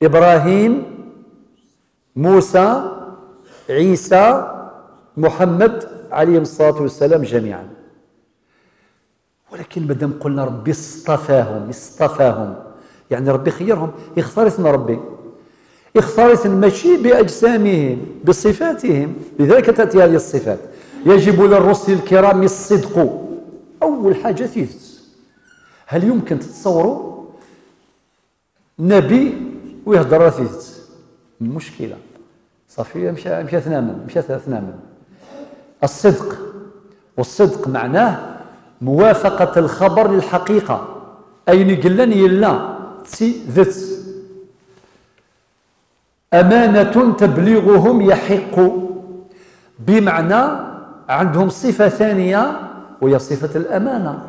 إبراهيم، موسى، عيسى، محمد عليهم الصلاة والسلام جميعا. ولكن مادام قلنا ربي اصطفاهم، اصطفاهم يعني ربي خيرهم، اختارتنا ربي، اختارتنا ماشي بأجسامهم، بصفاتهم. لذلك تأتي هذه الصفات. يجب للرسل الكرام الصدق. أول حاجة تيثبت. هل يمكن تتصوروا نبي ويهضر تيثبت؟ مشكلة. صافي مشى ثناما، مشى ثناما. الصدق، والصدق معناه موافقة الخبر للحقيقة، أين قلن يلا تي ذت. أمانة تبليغهم يحق، بمعنى عندهم صفة ثانية وهي صفة الأمانة.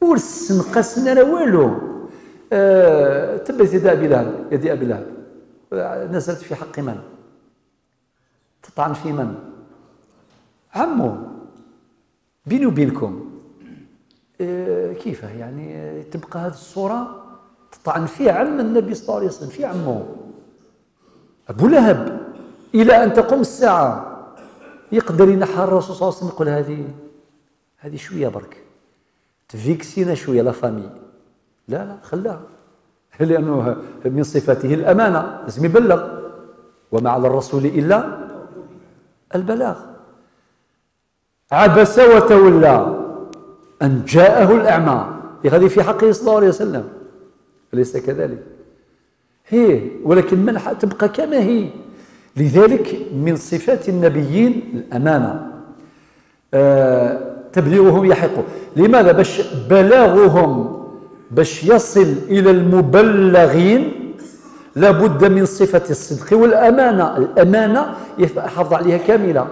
ورسنقسنا لا والو. تبت يد أبي لهب، يد أبي لهب نزلت في حق من؟ تطعن في من؟ عمو. بيني وبينكم كيف يعني تبقى هذه الصورة تطعن في عم النبي صلى الله عليه وسلم، في عمه. أبو لهب إلى أن تقوم الساعة يقدر ينحى الرسول صلى الله عليه وسلم، يقول هذه شوية برك تفيكسينا شوية la famille. لا لا، خلاها، لأنه من صفاته الأمانة، لازم يبلغ، وما على الرسول إلا البلاغ. عبس وتولى أن جاءه الأعمى، هذه في حقه صلى الله عليه وسلم، أليس كذلك؟ هي ولكن منحة تبقى كما هي. لذلك من صفات النبيين الأمانة، تبليغهم يحق. لماذا؟ باش بلاغهم باش يصل إلى المبلغين لابد من صفة الصدق والأمانة. الأمانة يحافظ عليها كاملة.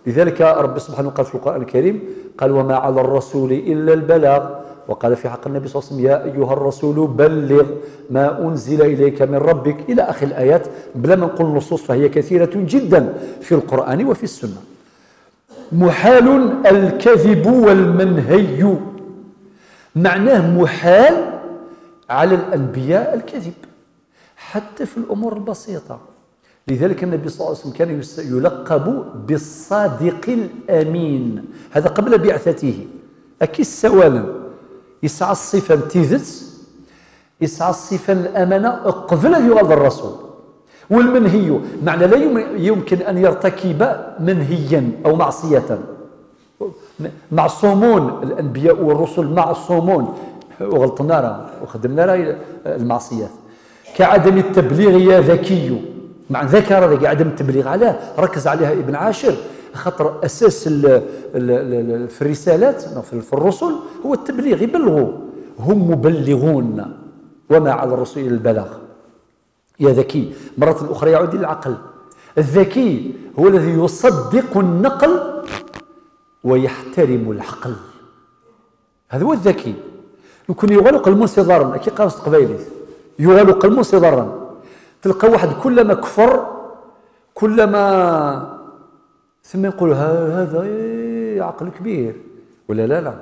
لذلك رب سبحانه قال في القرآن الكريم، قال وما على الرسول إلا البلاغ، وقال في حق النبي صلى الله عليه وسلم يا أيها الرسول بلغ ما أنزل إليك من ربك، إلى آخر الآيات. بلا ما نقول النصوص فهي كثيرة جدا في القرآن وفي السنة. محال الكذب والمنهي، معناه محال على الأنبياء الكذب حتى في الأمور البسيطة. لذلك النبي صلى الله عليه وسلم كان يلقب بالصادق الأمين، هذا قبل بعثته. أكي السوالا يسعى الصفة تيذت، يسعى الصفة الأمانة قبل أن يغادر الرسول. والمنهي معنى لا يمكن أن يرتكب منهيا أو معصية. معصومون الأنبياء والرسل، معصومون، وغلطنا راه وخدمنا راه المعصيات. كعدم التبليغ يا ذكي، مع ذكر ذاك عدم التبليغ علاه ركز عليها ابن عاشر، خاطر أساس في الرسالات في الرسل هو التبليغ، يبلغوا، هم مبلغون وما على الرسول إلا البلاغ. يا ذكي مرة أخرى يعود إلى العقل. الذكي هو الذي يصدق النقل ويحترم العقل، هذا هو الذكي. يكون يغلق المنصي ضرا، كي قاوس قبايلي يغلق المنصي ضرا، تلقى واحد كلما كفر كلما ثم يقول هذا عقل كبير ولا لا لا.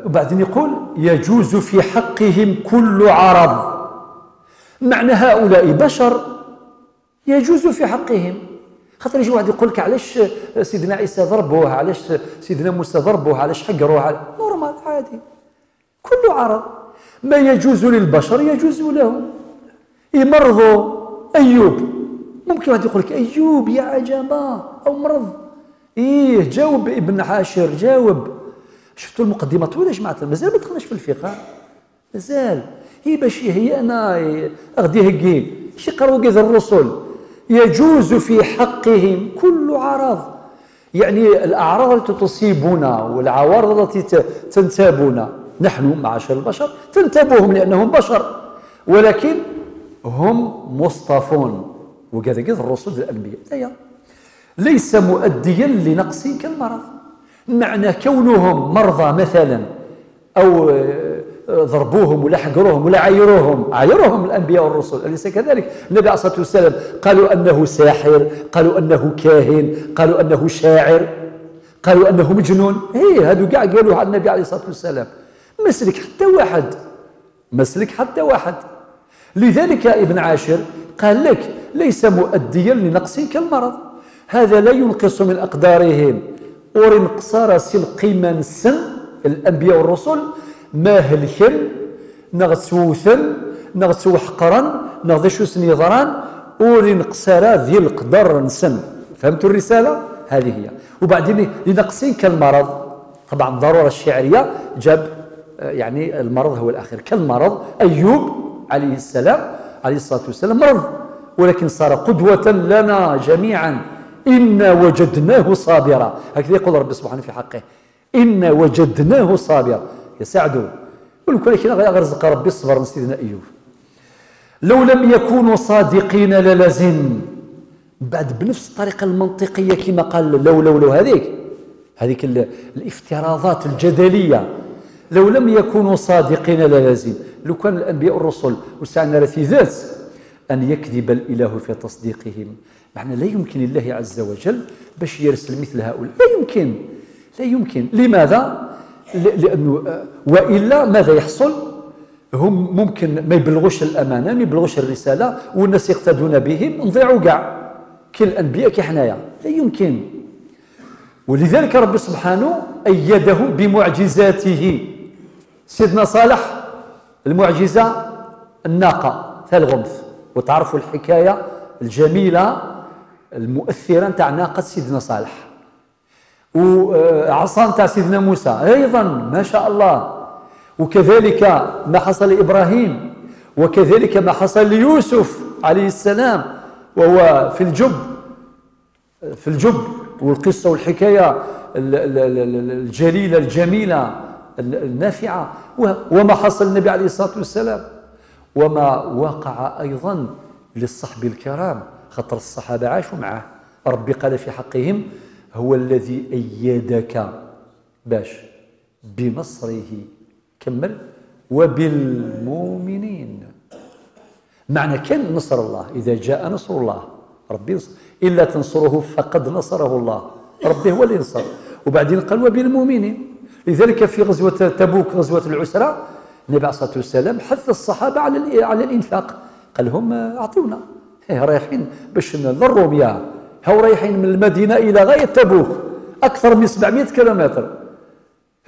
وبعدين يقول يجوز في حقهم كل عرض، معنى هؤلاء بشر يجوز في حقهم. خاطر يجي واحد يقول لك علاش سيدنا عيسى ضربوه، علاش سيدنا موسى ضربوه، علاش حقروه، normal عادي، كل عرض. ما يجوز للبشر يجوز لهم. يمرضوا أيوب، ممكن واحد يقول لك أيوب يا عجبا أو مرض، إيه جاوب ابن عاشر جاوب. شفتوا المقدمة طويلة يا جماعة، مازال ما دخلناش في الفقه، مازال هي باش هي أنا أغدي هكي شي قراو كذا الرسل. يجوز في حقهم كل عرض، يعني الأعراض التي تصيبنا والعوارض التي تنتابنا نحن معاشر البشر تنتابهم لأنهم بشر، ولكن هم مصطفون وكذا كذا الرسل الأنبياء. ليس مؤديا لنقص كالمرض، معنى كونهم مرضى مثلا أو ضربوهم ولا حقروهم ولا عايروهم، عايروهم الأنبياء والرسل، أليس كذلك؟ النبي عليه الصلاة والسلام قالوا أنه ساحر، قالوا أنه كاهن، قالوا أنه شاعر، قالوا أنه مجنون، إيه هذو كاع قالوها على النبي عليه الصلاة والسلام. ما سلك حتى واحد، ما سلك حتى واحد. لذلك ابن عاشر قال لك ليس مؤديا لنقص كالمرض، هذا لا ينقص من أقدارهم. ورنقص راس القيمة نسن الأنبياء والرسل ما هلكن نغسوثن نغسو حقرا نغدشو سنيضران ورنقص ذي القدر نسن. فهمتوا الرسالة؟ هذه هي. وبعدين لنقصين كالمرض، طبعا الضرورة الشعرية جاب يعني المرض هو الأخير. كالمرض أيوب عليه السلام عليه الصلاة والسلام مرض، ولكن صار قدوة لنا جميعا. إنا وجدناه صابرا، هكذا يقول ربي سبحانه في حقه، إنا وجدناه صابرا. يساعده ولكن غير رزق ربي الصبر لسيدنا أيوب. لو لم يكونوا صادقين للزم، بعد بنفس الطريقة المنطقية كما قال لو لو لو هذيك الافتراضات الجدلية، لو لم يكونوا صادقين للزم، لو كان الأنبياء والرسل وسعنا في ذات أن يكذب الإله في تصديقهم. معنى لا يمكن الله عز وجل باش يرسل مثل هؤلاء، لا يمكن، لا يمكن. لماذا؟ لأنه وإلا ماذا يحصل؟ هم ممكن ما يبلغوش الامانة، ما يبلغوش الرسالة، والناس يقتدون بهم، نضيعوا كاع كي الانبياء كي حنايا، لا يمكن. ولذلك ربي سبحانه ايده بمعجزاته. سيدنا صالح المعجزة الناقة تالغمث، وتعرفوا الحكاية الجميلة المؤثرة نتاع ناقة سيدنا صالح، وعصا نتاع سيدنا موسى ايضا ما شاء الله، وكذلك ما حصل لابراهيم، وكذلك ما حصل ليوسف عليه السلام وهو في الجب، في الجب، والقصه والحكاية الجليلة الجميلة النافعة، وما حصل للنبي عليه الصلاة والسلام، وما وقع ايضا للصحب الكرام، خاطر الصحابة عاشوا معه. ربي قال في حقهم هو الذي ايدك باش بنصره، كمل، وبالمؤمنين. معنى كان نصر الله، إذا جاء نصر الله ربي ينصر، إلا تنصره فقد نصره الله، ربي هو اللي ينصر. وبعدين قال وبالمؤمنين. لذلك في غزوة تبوك، غزوة العسرة، النبي عليه الصلاة والسلام حث الصحابة على الإنفاق، قال لهم أعطونا، رايحين باش للرومية، هاو رايحين من المدينة إلى غاية تبوك أكثر من 700 كيلومتر.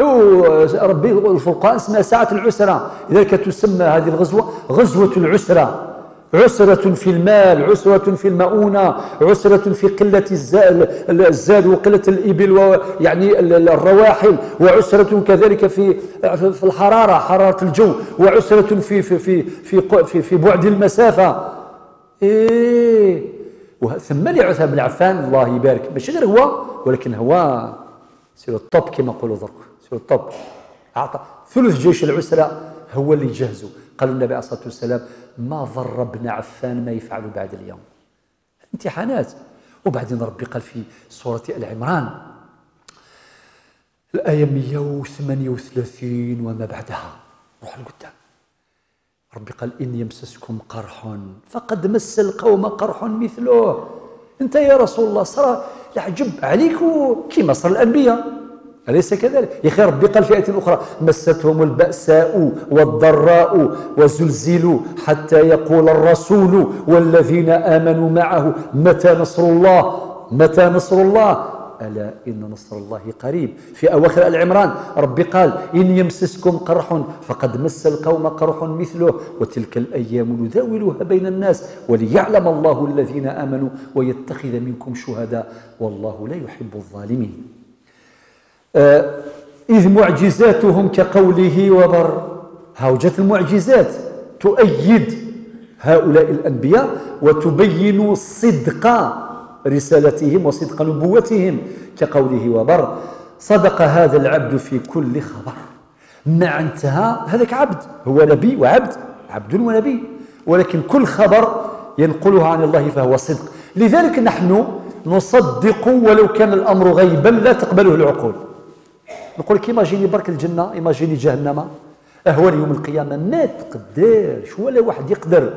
هو ربي الفرقان اسمها ساعة العسرة، لذلك تسمى هذه الغزوة غزوة العسرة، عسرة في المال، عسرة في المؤونة، عسرة في قلة الزاد وقلة الإبل ويعني الرواحل، وعسرة كذلك في الحرارة، حرارة الجو، وعسرة في في في في في, في بعد المسافة. إيه، ثم لعثمان بن عفان الله يبارك، ماشي غير هو، ولكن هو c'est le top كما نقولوا درك، c'est le top. أعطى ثلث جيش العسرة هو اللي جهزوا. قال النبي عليه الصلاة والسلام ما ضر ابن عفان ما يفعل بعد اليوم. امتحانات. وبعدين ربي قال في سورة العمران الآية 138 وما بعدها، روح لقدام، ربي قال إن يمسسكم قرح فقد مس القوم قرح مثله. أنت يا رسول الله صار العجب عليك كما صار الأنبياء، أليس كذلك؟ يا أخي ربي قال في آية أخرى مستهم البأساء والضراء وزلزلوا حتى يقول الرسول والذين آمنوا معه متى نصر الله، متى نصر الله، ألا إن نصر الله قريب. في أواخر العمران ربي قال إن يمسسكم قرح فقد مس القوم قرح مثله وتلك الأيام نداولها بين الناس وليعلم الله الذين آمنوا ويتخذ منكم شهداء والله لا يحب الظالمين. إذ معجزاتهم كقوله وبر، هاوجت المعجزات تؤيد هؤلاء الأنبياء وتبين صدق رسالتهم وصدق نبوتهم كقوله وبر. صدق هذا العبد في كل خبر. مع انتهى هذاك عبد، هو نبي وعبد، عبد ونبي، ولكن كل خبر ينقله عن الله فهو صدق. لذلك نحن نصدق ولو كان الأمر غيبا لا تقبله العقول. نقول لك imaginez برك الجنة، imaginez جهنم، أهوال يوم القيامة ما تقدرش ولا واحد يقدر.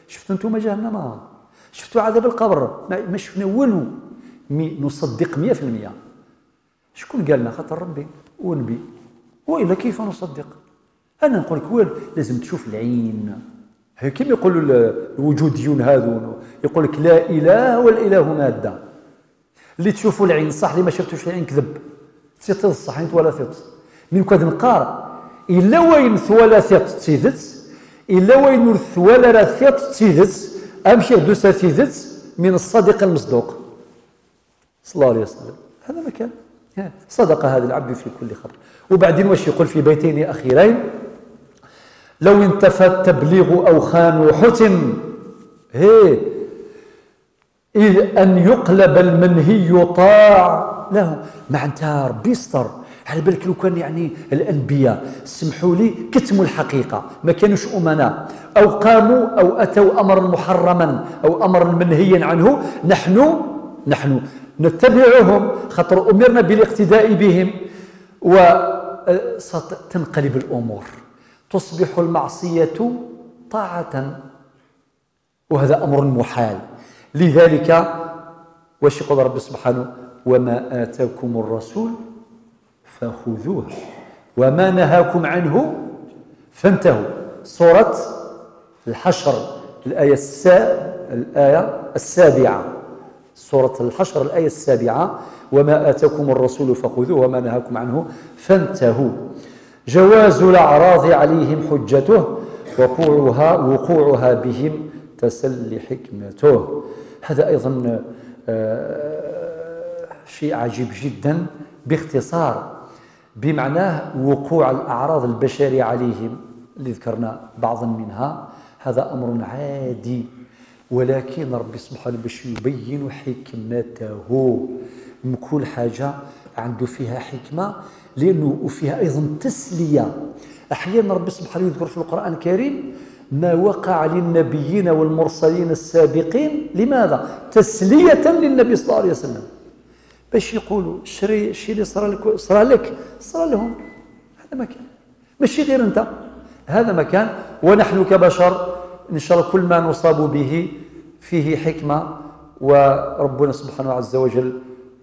شفتوا انتم جهنم، شفتوا عذاب القبر، ما شفنا والو، mais نصدق 100%. شكون قال لنا؟ خاطر ربي ونبي، والا كيف نصدق؟ انا نقول لك والو، لازم تشوف العين. كيما يقولوا الوجوديون هذو، يقول لك لا اله والاله مادة. اللي تشوفوا العين صح، اللي ما شفتوش العين كذب. تيط الصح انت ولا ثيط. من كاد نقار الا وين ثوالا ثيط تيدت، الا وين ثوالا راه ثيط تيدت، امشي دوسا تيدت من الصادق المصدوق صلى الله عليه وسلم. هذا ما كان، صدق هذا العبد في كل خبر. وبعدين واش يقول في بيتين اخيرين؟ لو انتفى التبليغ او خانوا حتم، هي إذ أن يقلب المنهي طاع له. معناتها ربي يستر. على بالك لو كان يعني الأنبياء سمحوا لي كتموا الحقيقة، ما كانوش أمناء، أو قاموا أو أتوا أمرا محرما أو أمرا منهيا عنه، نحن نتبعهم خاطر أمرنا بالاقتداء بهم، وستنقلب الأمور، تصبح المعصية طاعة، وهذا أمر محال. لذلك واش يقول رب سبحانه؟ وما آتاكم الرسول فخذوه وما نهاكم عنه فانتهوا. سورة الحشر الآية السابعة، سورة الحشر الآية 7: وما آتاكم الرسول فخذوه وما نهاكم عنه فانتهوا. جواز الأعراض عليهم حجته، وقوعها بهم تسلي حكمته. هذا أيضا شيء عجيب جدا. باختصار بمعناه وقوع الأعراض البشرية عليهم اللي ذكرنا بعضا منها، هذا أمر عادي، ولكن ربي سبحانه باش يبين حكمته. من كل حاجة عنده فيها حكمة، لأنه وفيها أيضا تسلية. أحيانا ربي سبحانه يذكر في القرآن الكريم ما وقع للنبيين والمرسلين السابقين، لماذا؟ تسلية للنبي صلى الله عليه وسلم، باش يقولوا الشيء اللي صرا لك صرا لهم، هذا ما كان، ماشي غير أنت، هذا ما كان. ونحن كبشر إن شاء الله كل ما نصاب به فيه حكمة، وربنا سبحانه عز وجل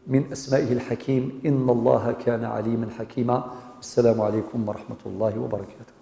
من أسمائه الحكيم، إن الله كان عليما حكيما. السلام عليكم ورحمة الله وبركاته.